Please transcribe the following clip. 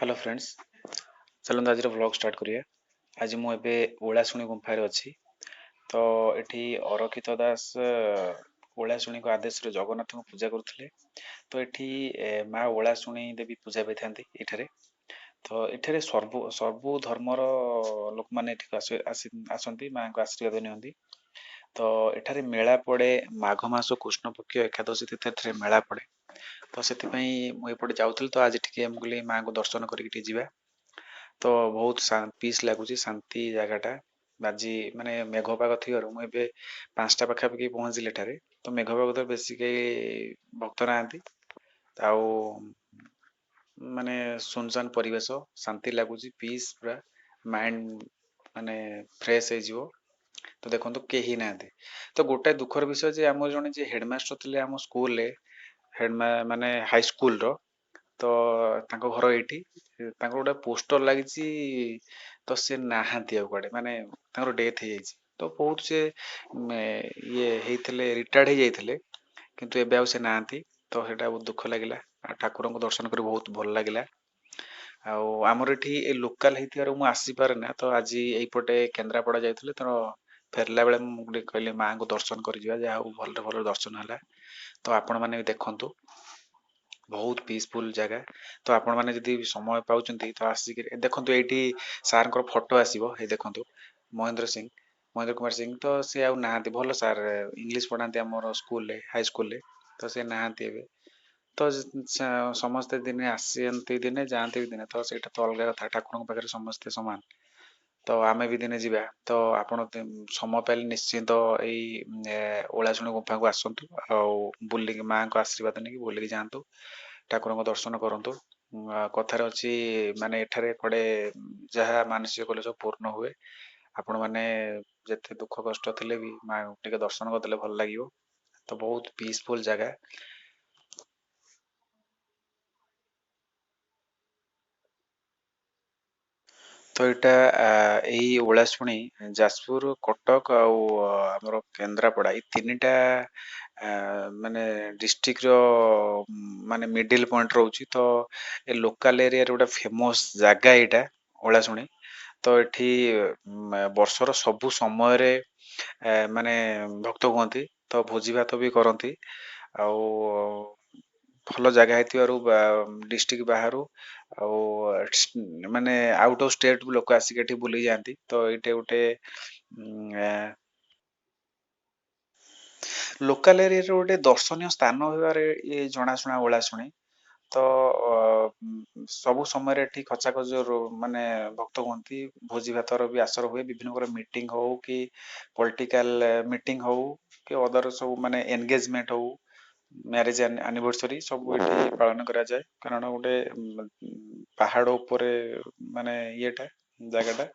Hello friends, ଚାଲନ୍ତୁ ଆଜିର vlog start କରିବା। ଆଜି ମୁଁ ଏବେ ଓଳାଶୁଣୀ ଗୁମ୍ଫାରେ ଅଛି। ତ ଏଠି ଅରକ୍ଷିତ ଦାସ ଓଳାଶୁଣୀଙ୍କ ଆଦେଶରେ ଜଗନ୍ନାଥଙ୍କୁ ପୂଜା କରୁଥିଲେ। ତ ଏଠି ମା ଓଳାଶୁଣୀ ଦେବୀ ପୂଜା ପାଇଥାନ୍ତି ଏଠାରେ। ତ ଏଠାରେ ସବୁ ସବୁ ଧର୍ମର ଲୋକମାନେ ଏଠିକୁ ଆସନ୍ତି, ମାଆଙ୍କ ଆଶୀର୍ବାଦ ନିଅନ୍ତି। ତ ଏଠାରେ ମେଳା ପଡ଼େ, ମାଘ ମାସ କୃଷ୍ଣପକ୍ଷ ଏକାଦଶୀ ତିଥି ଏଠାରେ ମେଳା ପଡ଼େ। ତ ସେଥିପାଇଁ ମୁଁ ଏପଟେ ଯାଉଥିଲି। ତ ଆଜି ଟିକେ ମୁଁ କହିଲି ମାଆଙ୍କୁ ଦର୍ଶନ କରିକି ଟିକେ ଯିବା। ତ ବହୁତ ପିସ୍ ଲାଗୁଛି, ଶାନ୍ତି ଜାଗାଟା। ଆଜି ମାନେ ମେଘ ପାଗ ଥିବାରୁ ମୁଁ ଏବେ 5ଟା ପାଖାପାଖି ପହଞ୍ଚିଲି ଏଠାରେ। ତ ମେଘ ପାଗ ତ ବେଶୀ କେହି ଭକ୍ତ ନାହାନ୍ତି, ଆଉ ମାନେ ସୁନସାନ ପରିବେଶ, ଶାନ୍ତି ଲାଗୁଛି, ପିସ୍ ପୁରା ମାଇଣ୍ଡ ମାନେ ଫ୍ରେଶ୍ ହେଇଯିବ। ତ ଦେଖନ୍ତୁ କେହି ନାହାନ୍ତି। ତ ଗୋଟାଏ ଦୁଃଖର ବିଷୟ ଯେ ଆମର ଜଣେ ଯିଏ ହେଡ଼ମାଷ୍ଟର ଥିଲେ ଆମ ସ୍କୁଲରେ, ମାନେ ହାଇସ୍କୁଲର, ତ ତାଙ୍କ ଘର ଏଇଠି, ତାଙ୍କର ଗୋଟେ ପୋଷ୍ଟର ଲାଗିଛି। ତ ସେ ନାହାନ୍ତି ଆଉ କୁଆଡ଼େ, ମାନେ ତାଙ୍କର ଡେଥ୍ ହେଇଯାଇଛି। ତ ବହୁତ ସେ ଇଏ ହେଇଥିଲେ, ରିଟାୟାର୍ଡ଼ ହେଇଯାଇଥିଲେ, କିନ୍ତୁ ଏବେ ଆଉ ସେ ନାହାନ୍ତି। ତ ସେଇଟା ବହୁତ ଦୁଃଖ ଲାଗିଲା। ଆଉ ଠାକୁରଙ୍କୁ ଦର୍ଶନ କରି ବହୁତ ଭଲ ଲାଗିଲା। ଆଉ ଆମର ଏଠି ଏ ଲୋକାଲ ହେଇଥିବାରୁ ମୁଁ ଆସିପାରେ ନା। ତ ଆଜି ଏଇପଟେ କେନ୍ଦ୍ରାପଡ଼ା ଯାଇଥିଲେ, ତ ଫେରିଲା ବେଳେ ମୁଁ ଟିକେ କହିଲି ମାଆଙ୍କୁ ଦର୍ଶନ କରିଯିବା। ଯାହା ହଉ ଭଲରେ ଭଲରେ ଦର୍ଶନ ହେଲା। ତ ଆପଣମାନେ ବି ଦେଖନ୍ତୁ, ବହୁତ ପିସଫୁଲ ଜାଗା। ତ ଆପଣମାନେ ଯଦି ସମୟ ପାଉଛନ୍ତି ତ ଆସିକି ଦେଖନ୍ତୁ। ଏଇଠି ସାର୍ଙ୍କର ଫଟୋ ଆସିବ, ଏଇ ଦେଖନ୍ତୁ, ମହେନ୍ଦ୍ର ସିଂ, ମହେନ୍ଦ୍ର କୁମାର ସିଂ। ତ ସେ ଆଉ ନାହାନ୍ତି। ଭଲ ସାର୍, ଇଂଲିଶ ପଢ଼ାନ୍ତି ଆମର ସ୍କୁଲରେ, ହାଇସ୍କୁଲରେ। ତ ସେ ନାହାନ୍ତି ଏବେ। ତ ସମସ୍ତେ ଦିନେ ଆସନ୍ତି ଦିନେ, ଯାଆନ୍ତି ବି ଦିନେ। ତ ସେଇଟା ତ ଅଲଗା କଥା, ଠାକୁରଙ୍କ ପାଖରେ ସମସ୍ତେ ସମାନ। ତ ଆମେ ବି ଦିନେ ଯିବା। ତ ଆପଣ ସମୟ ପାଇଲେ ନିଶ୍ଚିନ୍ତ ଏଇ ଓଳାଶୁଣୀ ଗୁମ୍ଫାକୁ ଆସନ୍ତୁ ଆଉ ବୁଲିକି ମାଆଙ୍କ ଆଶୀର୍ବାଦ ନେଇକି ବୁଲିକି ଯାଆନ୍ତୁ, ଠାକୁରଙ୍କ ଦର୍ଶନ କରନ୍ତୁ। କଥାରେ ଅଛି ମାନେ ଏଠାରେ କୁଆଡ଼େ ଯାହା ମାନସିକ କଲେ ସବୁ ପୂର୍ଣ୍ଣ ହୁଏ। ଆପଣମାନେ ଯେତେ ଦୁଃଖ କଷ୍ଟ ଥିଲେ ବି ମାଆଙ୍କୁ ଟିକେ ଦର୍ଶନ କରିଦେଲେ ଭଲ ଲାଗିବ। ତ ବହୁତ ପିସଫୁଲ ଜାଗା। ତ ଏଇଟା ଏଇ ଓଳାଶୁଣୀ ଯାଜପୁର, କଟକ ଆଉ ଆମର କେନ୍ଦ୍ରାପଡ଼ା, ଏଇ ତିନିଟା ମାନେ ଡିଷ୍ଟ୍ରିକ୍ଟର ମାନେ ମିଡିଲ୍ ପଏଣ୍ଟ ରହୁଛି। ତ ଏ ଲୋକାଲ ଏରିଆରେ ଗୋଟେ ଫେମସ୍ ଜାଗା ଏଇଟା ଓଳାଶୁଣୀ। ତ ଏଠି ବର୍ଷର ସବୁ ସମୟରେ ମାନେ ଭକ୍ତ ହୁଅନ୍ତି, ତ ଭୋଜି ଭାତ ବି କରନ୍ତି। ଆଉ ଭଲ ଜାଗା ହେଇଥିବାରୁ ଡିଷ୍ଟ୍ରିକ୍ଟ ବାହାରୁ ଆଉ ମାନେ ଆଉଟ୍ ଅଫ୍ ଷ୍ଟେଟ୍ ବି ଲୋକ ଆସିକି ଏଠି ବୁଲି ଯାଆନ୍ତି। ତ ଏଇଟା ଗୋଟେ ଲୋକାଲ ଏରିଆରେ ଗୋଟେ ଦର୍ଶନୀୟ ସ୍ଥାନ ହେବାରେ ଇଏ ଜଣାଶୁଣା ଓଳାଶୁଣୀ। ତ ସବୁ ସମୟରେ ଏଠି ଖଚାଖଚ ମାନେ ଭକ୍ତ ହୁଅନ୍ତି, ଭୋଜି ଭାତର ବି ଆସର ହୁଏ। ବିଭିନ୍ନ ପ୍ରକାର ମିଟିଂ ହଉ କି ପଲିଟିକାଲ ମିଟିଂ ହଉ କି ଅଦର ସବୁ ମାନେ ଏନଗେଜମେଣ୍ଟ ହଉ, ମ୍ୟାରେଜ ଆନିଭର୍ସରୀ ସବୁ ଏଠି ପାଳନ କରାଯାଏ। କାରଣ ଗୋଟେ ପାହାଡ଼ ଉପରେ ମାନେ ଇଏଟା ଜାଗାଟା।